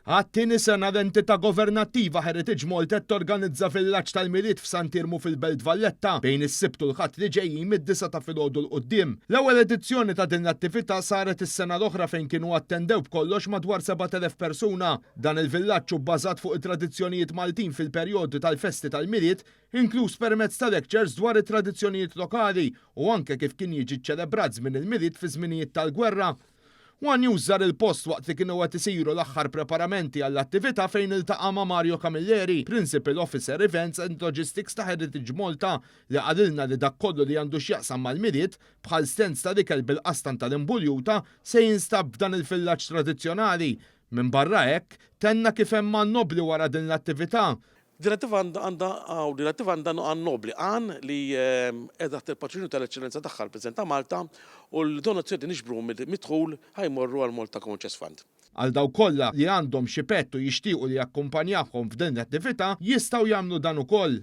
Għat-tieni sena l-entità governattiva Heritage Malta qed torganizza villaġġ tal-Milied f'Sant'Iermu fil-Belt Valletta bejn is-Sibt u l-Ħadd li ġejjin mid-disgħa ta' filgħodu 'l quddiem. L-ewwel edizzjoni ta' din l-attività saret is-sena l-oħra fejn kienu attendew b'kollox madwar 7,000 persuna. Dan il-villaġġ hu bbażat fuq it-tradizzjonijiet Maltin fil-perjodu tal-festi tal-Milied inkluż permezz ta' lectures dwar it-tradizzjonijiet lokali u anke kif kien jiġi ċċelebrat żmien il-Milied fi żminijiet tal-gwerra. One News żar il-post waqt li kienu qed isiru l-aħħar preparamenti għall-attività fejn iltaqa' ma' Mario Camilleri, Principal Officer Events and Logistics ta' Heritage Malta li qalilna li dak kollu li għandu x'jaqsam mal-Milied, bħal stands tal-ikel bil-qastan tal-imbuljuta, se jinstab f'dan il-villaġġ tradizzjonali. Minbarra hekk, tenna kif hemm għan nobbli wara din l-attività. Din l-attività għandha din l-attività għandha għan nobbli, għan li qiegħda taħt il-patroċinju tal-Eċċellenza tagħha l-President ta' Malta u l-donazzjoni li niġbru mid-dħul ħa jmorru għall-Malta Common Chest Fund. Għal dawk kollha li għandhom xi pet u jixtiequ li jakkumpanjahom f'din l-attività jistgħu jagħmlu dan ukoll.